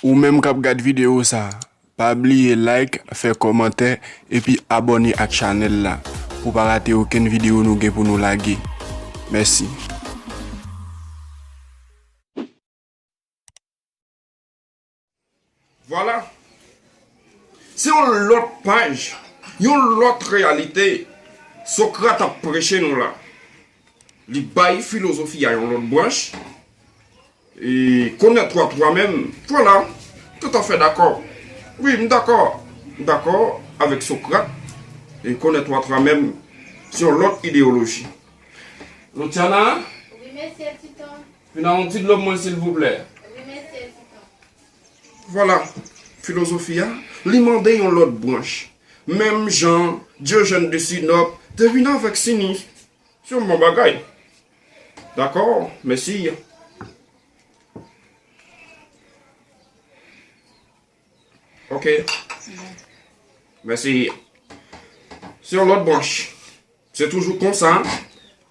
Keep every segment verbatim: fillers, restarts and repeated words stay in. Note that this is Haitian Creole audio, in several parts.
Ou menm k ap gad videyo sa, pa bliye like, fè kòmantè, epi abòne ak chanèl la pou pa rate okenn videyo nou gen pou nou lage. Mèsi. Vwala. Se yon lòt paj, yon lòt reyalite Sokrat ap preche nou la. Li bay filozofi a yon lòt branch. E connais-toi toi-même. Vwala. Toutafè dakò. Wi, m dakò. M dakò avèk Sokrat. E connais-toi toi-même. Se yon lòt ideyoloji. Lotiana, Wi, mesye Titon. Vin a yon ti dlo pou mwen silvouplè. Wi, mesye Titon. Vwala, filozofi a, li mande yon lòt branch. Menm jan Diogèn de Sinop te vin avèk Sinis. Se yon bon bagay. Dakò, mèsi. Ok. Mèsi. Se yon lòt branch. Se toujou konsa,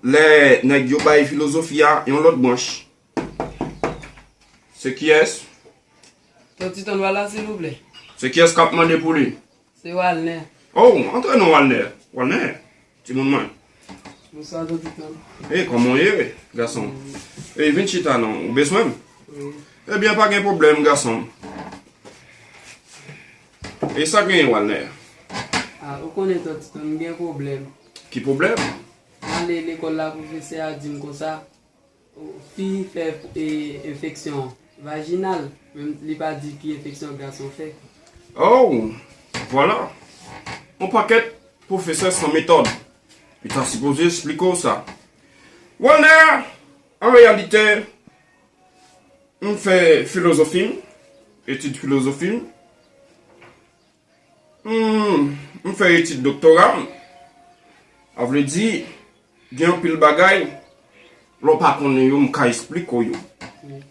lè nèg yo bay filozofi a yon lòt branch. Se kiyès? Ton Titon, vwala silvouplè. Se kiyès k ap mande pou li? Se Walner. Oh, antre non, Walner. Walner, timoun mwen. Bonswa, Ton Titon. E, kòman w ye, gason? E, vin chita non, ou bezwen m? Wi. Ebyen, pa gen pwoblèm, gason. E sa genyen, Walner? A, ou konnen, Ton Titon, m gen pwoblèm. Ki pwoblèm? M ale lekòl la, pwofesè a di m konsa, fi fè e, enfeksyon vajinal, men li pa di ki enfeksyon gason fè. Oh, vwala. Yon pakèt pwofesè san metòd. Li ta sipoze esplike w sa. Walner, an reyalite, m fè filozofi m, etid filozofi m. M, m fè etid doktora m. A vle di, gen anpil bagay, lè w pa konnen yo, m ka esplike w yo.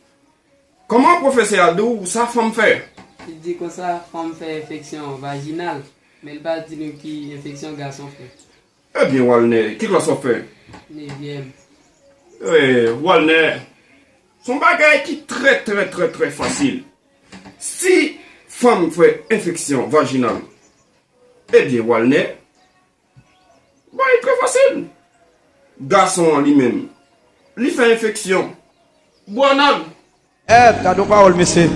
Kòman pwofesè a di w sa fanm fè? Li di konsa, fanm fè enfeksyon vajinal, men li pa di nou ki enfeksyon gason fè. Ebyen, Walner, ki klas w ap fè? Nevyèm. Eh, Walner, se yon bagay ki trè, trè, trè, trè fasil. Si fanm fè enfeksyon vajinal, ebyen, Walner, bagay trè fasil. Gason an li menm, li fè enfeksyon bwa anal. Eh, gade yon pawòl, mesye.